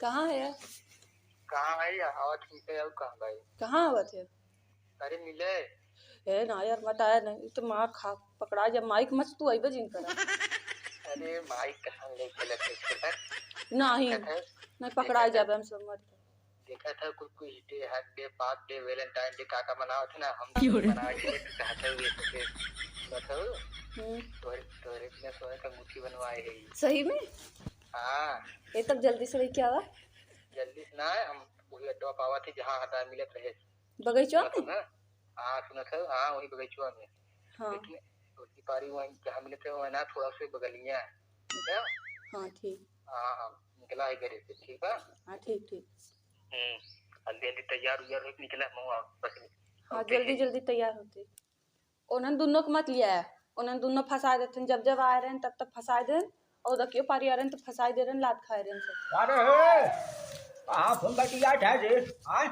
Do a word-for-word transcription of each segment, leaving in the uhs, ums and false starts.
कहाँ है यार? कहाँ है यार? आवत ही से, और कहाँ भाई? कहाँ आवत है? अरे मिले। ए ना यार, मत आया नहीं, ई तो मार खा, पकड़ा जा, माइक मत तू अइबे जिन करा। अरे माइक कहाँ ले चलत है, छोटा? नहीं, देखत है, नहीं, पकड़ा देखत है, जाबे हम सब मत। देखत है, कुछ, कुछ डे, हग डे, पाक डे, वैलेंटाइन डे, का का मनावत है ना, हम क्यों रे? मनावे के लिए तो चाहते हुए तो फिर बताओ। हम्म। तोहरे, तोहरे बिना सोने का अंगूठी बनवाए है। सही में? हाँ। ए, तब जल्दी से लेके आवा। जल्दी से ना, हम वही अड्डा पावत है, जहाँ हटा मिलत रहे। बगीचवा में? सुनत हो ना? हाँ, सुनत हो? हाँ, वही बगीचवा में। हाँ। लेकिन उसकी पारी वहीं जहाँ मिलत है, वहीं ना, थोड़ा से बगलिया है। ठीक है? हाँ, ठीक। हाँ, हाँ, निकला है घर से, ठीक है? हाँ, ठीक, ठीक। हम्म, जल्दी, जल्दी तैयार उयार होके निकला, महुआ बस। हाँ, ओके। जल्दी, जल्दी तैयार होते। उन्हन दुनो के मत लिया है, उन्हन दुनो फंसा देते हैं, जब जब आए रहे तब तब फंसा दे, और दकियो पारी आ रहे तो फंसा दे रहे, लात खाए रहे सब। अरे हे, कहाँ फोन बतियात है रे? हाँ?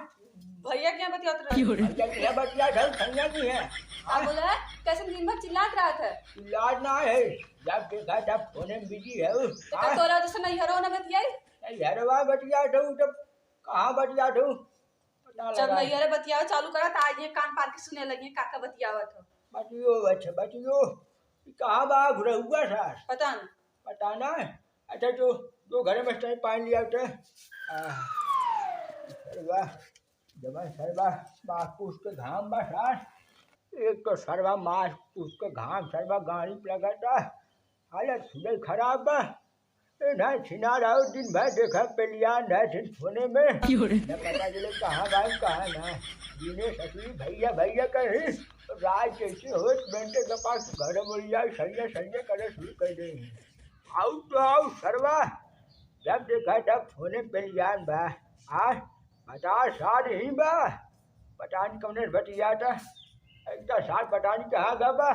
भैया क्या बतियात रहे? भैया की है बतियात है, भैया की है। का हाँ? बोला है? कैसे दिन भर चिल्लात रहत है? चिल्लात ना है, जब देखा तब फोने में बिजी है। तो का हाँ? तोरा जैसे नैहरो ना बतियाई? नैहरवा बतियात है, तब कहाँ बतियात है? पता जब लगा। नैहरे बतियावे चालू करा, तो आज ये कान पार के सुने लगे, काका बतियावत हो। बतियो, अच्छा, बतियो। ई कहाँ बा घुरहुआ सास? पता न। पता न? अच्छा, जो, जो घरे में से पानी लिया उठे। आ, सरवा, जबन सरवा, मार पूछ के घाम बा सास। एक तो सरवा मार पूछ के घाम, सरवा गाड़ी पे लगा था। हालत सुधर खराब बा। ए, ना छिनार आओ, दिन भर देखा पेलियान रहे थे फोने में। क्यों रे? न पता चले कहाँ बा, कहाँ ना। दिने ससुरी भैया, भैया कही, रात जैसे होत, बेंटे के पास घर बोल जाए, सैया, सैया करे शुरू कर दे। आउ तो आउ सरवा, जब देखा तब फोने पेलियान बा। आ, बता सार ही बा। पता नहीं कौने बतिया था। एक तो सार पता नहीं कहाँ गवा बा।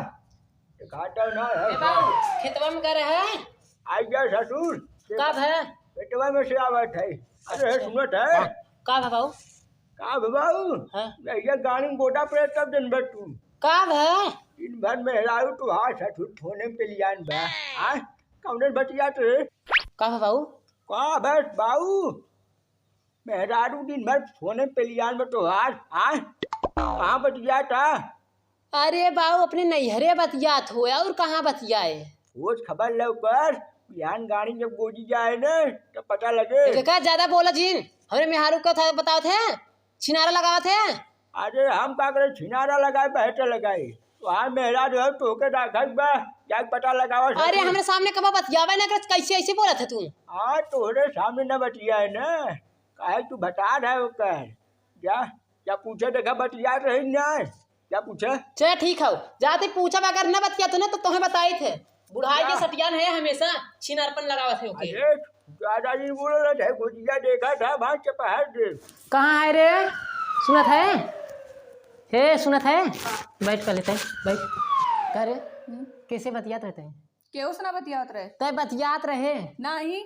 दिखाता ना है। ए बाबू, खेतवा में गए रहे? आई जा ससुर। का भे? खेतवा में से आवत है। अरे, अच्छा। सुनत है? का भे बाबू? का भे बाबू? हाँ। ये गाड़ी में गोटा पड़े तब दिन भर तू। का भे? दिन भर मेहरारू तू, हाँ, ससुर फोने पे लियान बा। हाँ? कौने बतियात रहे? का भे बाबू? का भे बाबू? मेहरारू दिन भर फोने पे लियान बा तोहार, हाँ? कहाँ बतियात है? अरे बाऊ, अपने नैहरे बतियात हो, और कहाँ बतियाए? खोज खबर लव कर, बिहान गाड़ी जब गोजी जाए न, तब पता लगे। देखा, ज्यादा बोला जिन, हमरे मेहरारू का था बतावत है, छिनारा लगावत है। अरे हम का करे, छिनारा लगाए, बहटे लगाए, तो हाँ मेहरारू है, तोहके राखत बा, जाके पता लगावा सब। अरे हमरे सामने कबो बतियावे ना करत, कैसे ऐसे बोलत है तू? हाँ, तोहरे सामने न बतियाए न, काहे तू बता रहे हो कर, जा, जा पूछे देखा बतियात रही ना, जा पूछे। चल ठीक हौ, जाते पूछब, अगर न बतिया तूने तो तोहे बताई थे। बुढ़ाई के क्या? सटियान है हमेशा, छिनारपन लगावत है ओके। अरे, दादाजी बोल रहे थे, गुजिया देखा था, भाग के पहाड़ दे। कहाँ है रे? सुनत है? हे, सुनत है? बैठ पहले तय, बैठ। का रे? हम्म? कैसे बतियात रहते हैं? केहू से ना बतियात रहे। तय बतियात रहे। नाही।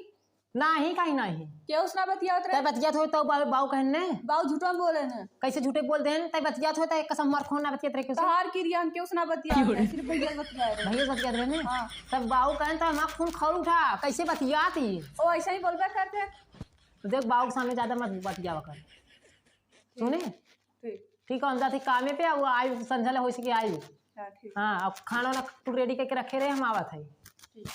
नाही, काहे नाही? केहू से ना बतियात रहे। तय बतियात होय तो बाऊ, बाऊ कहन ने? बाऊ झूठो बोले ने। कैसे झूठे बोल देन? तय बतियात होय तो एक कसम हमार खून ना बतियात रहे केहू से? तोहार किरिया हम केहू से ना बतियात रहे, सिर्फ भैया से बतियात रहे। भैया से बतियात रहे ने? हाँ। तब बाऊ कहन तो हमार खून खौल उठा, कैसे बतियात ही? ओ, ऐसा ही बोलबे करते। तो देख, बाऊ के सामने ज्यादा मत बतियावा कर। सुने? ठीक। ठीक है, हम जाते कामे पे, वो आई संझा ले होई सके आई। हाँ, ठीक। हाँ, अब खाना वाना तू रेडी करके रखे रहे, हम आवत है। ठीक।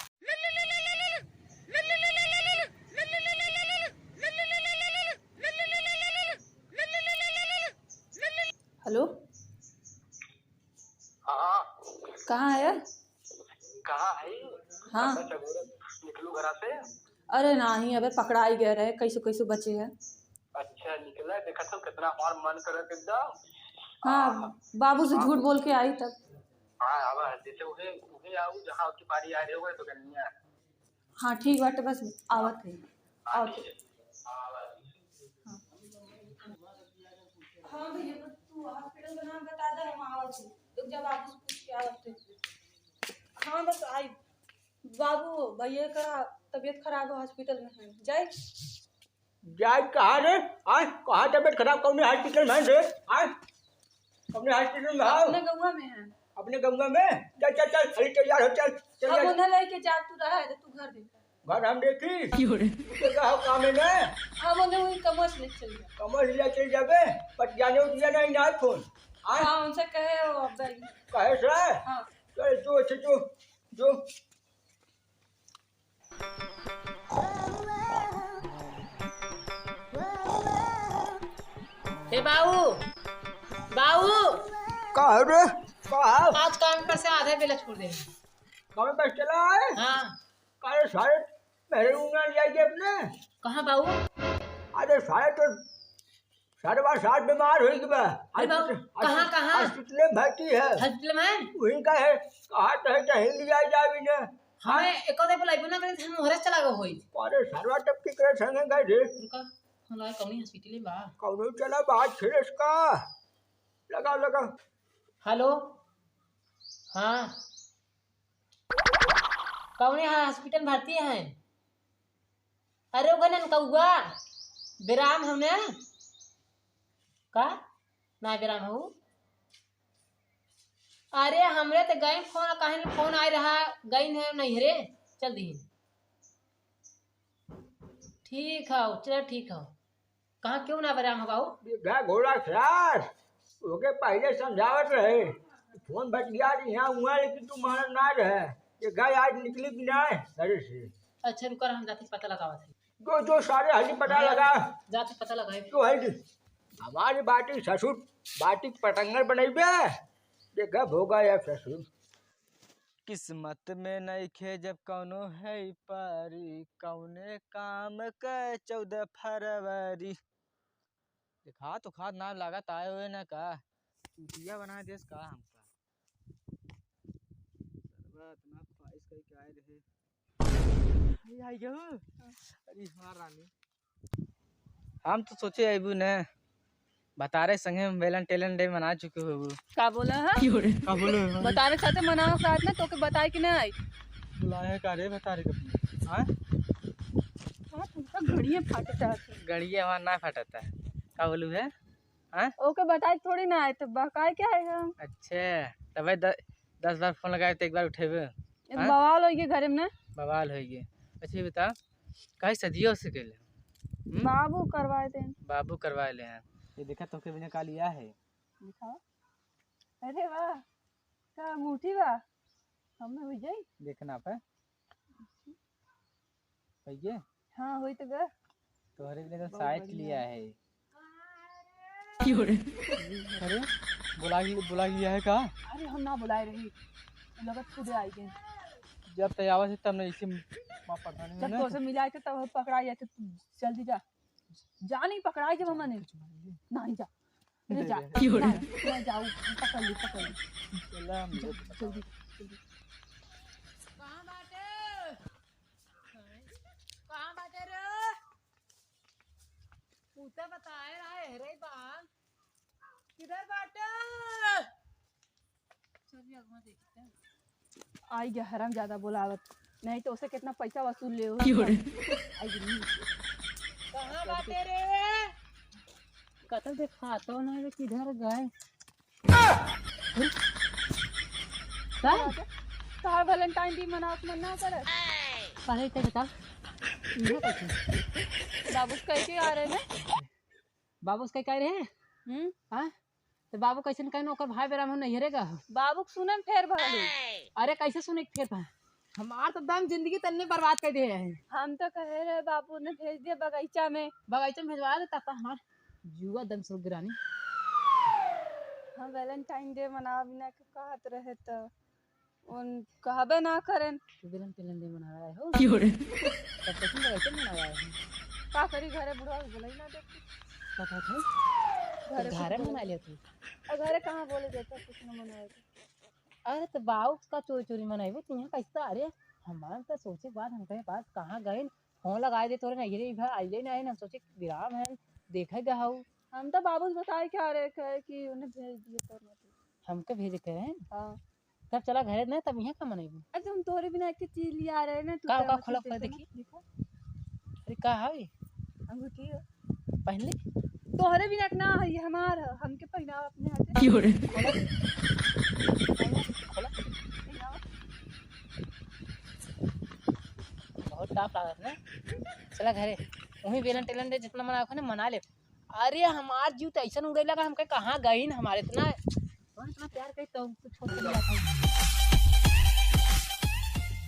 हेलो। हाँ। कहाँ है? कहाँ है? हाँ। अच्छा, चगोरे निकलू घरा से। अरे नाही, अबे पकड़ाई गए रहे, कैसे कैसे बचे है। अच्छा, निकला, देखा तो कितना हमार मन करत एकदम। हाँ, हाँ। बाबू से हाँ। झूठ बोल के आई तब। हाँ, अब जैसे उहे, उहे आऊ जहाँ उसकी पारी आ रहे हुए तो कन्या। हाँ, ठीक बाटे, बस आवत है, हाँ, आवत है। ठीक है। हाँ, बस। हाँ। हाँ भैया, बस तू हॉस्पिटल का नाम बता दे, हम आवत है। रुक जा, बाबू से पूछ के आवत है। हाँ, बस आई। बाबू, भैया का तबीयत खराब है, हॉस्पिटल में है, जाए? जाए कहाँ रे? आय, कहाँ तबीयत खराब, कौने हॉस्पिटल में है रे? आय, कौने हॉस्पिटल में है? अपने गौवा में है। अपने गौवा में? चल, चल, चल, अरे तैयार हो, चल, चल, अब चल। उन्हें लेके जा, तू रहा है, तू घर देखा। घर हम देखी। क्यों रे? तो का हो काम है ना? हाँ, बोले वही कमर से चल गया। कमर से चल जाबे, पटियाने उठिया नहीं ना फोन। हाँ? हाँ, उनसे कहे हो अब भाई। कहे से? हाँ। चल, तू अच्छे, तू, तू। हे बाऊ, बाऊ। का है रे? का है? आज काम पर से आधे बेला छोड़ दे। काम पर चला है? हाँ। अरे सारे, मेरे उंगल जाएगी अपने। कहाँ बाऊ? अरे सारे तो सरवा सार बीमार होई गए बा। अरे बाबू, हॉस्पिटल, कहाँ, कहाँ? हॉस्पिटल में भर्ती है। हॉस्पिटल में? वहीं का है, कहा तो है, टहल लिया जावे ने। हमें एको दे बुलाइबो ना करे, हम मोहरे चला गए होई। अरे सरवा तब की करे संगे गए रे। रुका, हम लाए कौनी हॉस्पिटल में बा। कौनो चला बात खेलस का। लगाओ, लगाओ। हेलो, हाँ, कौने हाँ हॉस्पिटल में भर्ती है? अरे ओगनन कौआ, बेराम हो ना? का? ना बेराम हो? अरे हमरे तो गई फोन, काहे न फोन आए रहा, गई है नहीं रे, चल दी। ठीक हो, चल ठीक हो। कहाँ क्यों ना बेराम हो बाबू? ये घा घोड़ा सार, ओके पहले समझावत रहे, फोन बच गया कि यहाँ हुआ, लेकिन तू मानत ना रहे। ये घा आज निकली भी ना है घरे से। अच्छा रुका, हम जाती पता लगावत है। जो, जो सारे हल्दी पता हाँ, लगा। जाके पता लगाए। तो है कि हमारी बाटी ससुर बाटी पटंगर बनैबे। देखा भोगा या ससुर। किस्मत में नइखे जब कौनो है पारी, कौने काम के चौदह फरवरी। देखा तो खाद ना लागत आए हुए ना का, चूतिया बना देस का हमका। सरवा इतना ख्वाहिश कई के आए रहे। अरे आई गयो। अरे हमार रानी। हम तो सोचे अबू ने बतारे संगे Valentine Day मना चुके हो। का बोला है? का बोले हो? बतारे साथे मनाओ साथ में, तोके बताए कि ना आई? बुलाए है का रे बतारे के? हाँ? हाँ, तुमका घड़िया फाटता है। घड़िया हमार ना फाटता है। का बोलू है? हाँ? ओके बताए थोड़ी ना आए, तो बहकाए क्या है हम? अच्छा, तबे द-, दस बार फोन लगाए तो एक बार उठेबे? एक हाँ? बवाल होइगे घरे में ना। बवाल होइगे। अच्छा, ये बता, काहे सदियों से कैले? हम्म? बाबू करवाए थे। बाबू करवाए ले हैं। ये देखा, तोके बिना का लिया है? दिखाओ। अरे वाह, का अंगूठी बा? हमें हो जाई? देखना पे। भैया? हाँ, होई तो गा। तोहरे लिए तो बहुत साइट बढ़िया। लिया है। क्यों रे? अरे, बुला लि-, बुला लिया है का? अरे, हम ना बुलाए रही, लगत खुदे आई गए। जब तय आवा से तब नहीं, इसे माँ पकड़ाने जब में ना। तोसे मिलाए थे तब हम पकड़ा जाते, तू जल्दी जा। जा नहीं पकड़ाई जब हमने। नहीं जा। अरे जा। क्यों रे? नहीं, नहीं जाऊ, पकड़ ली, पकड़ ली। चला हम जा, लोग। जल्दी, जल्दी। कहाँ बाटे? कहाँ बाटे रे? तू तो बताए रहा है रे बा। किधर बाटे? चलिए, अगवा देखते हैं। आई गया हराम ज्यादा बोलावत, नहीं तो उसे कितना पैसा वसूल ले हो। क्यों रे? आई गई। कहाँ बाटे रे? कतल देखा तो नहीं रे, किधर गए? का? कहाँ Valentine Day मनावत मन ना करे? अरे, इधर बता। इधर कैसे? बाबू से कह के आ रहे हैं। बाबू से कह के आ रहे हैं? हम्म। हाँ? तो बाबू कैसे न कहे, ओकर भाई बेराम हो नैहरे का हो। बाबू के सुने में फेर भले। अरे कैसे सुने के फेर भले? हमार तो दम जिंदगी तन्ने बर्बाद कर दे है। हम तो कहे रहे बाबू ने भेज दिया बगीचा में। बगीचा में भेजवा दे, तब तो हमार जुआ दम सुरुग रानी। हम Valentine Day मनावे बिना के कहत रहे तो उन कहबे ना करें। तू Valentine Day मनावे आए हो? क्यों रे? तब कैसे बगीचा में मनावे आए हो? का करी, घरे बुढ़वा के बोलाई ना देती। का कहत हो? घरे तो घरे कुछ मना लिया तू। और घरे कहाँ बोले देता, कुछ ना मनाए। अरे तो बाऊ का चोरी चोरी मनाइबे, तो यहाँ कैसा? अरे हमार तो सोचे के बाद हम कहे, बात कहाँ गए, फोन लगाए दे तोरे नैहरे, इधर आइले ना है, हम सोचे विराम है, देखे गए हऊ। हम तो बाबू से बताए के आ रहे कहे कि उन्हें भेज दिए पर मत। हमके भेजे के रहे? हाँ। तब चला घरे ना, तब यहाँ का मनाइबे? अरे हम तोरे बिना एक चीज लिया रहे ना, तू का, तो का मतलब खोला, खोला देते ना। देखी। देखो। अरे का हवे? अंगूठी है। पहन ले। तोहरे बिना के ना है, ये हमार है, हमके पहनाओ अपने हाथे। क्यों रे? खोला। खोला। पहनाओ। बहुत टॉप लागत ना। चला घरे, वहीं बेलन टेलन रे, जितना मना ना मना ले। अरे हमार जीव तो ऐसा उड़े लगा, हमके कहाँ गई न हमारे इतना, और इतना प्यार करी तो कुछ छोड़ के दिया था।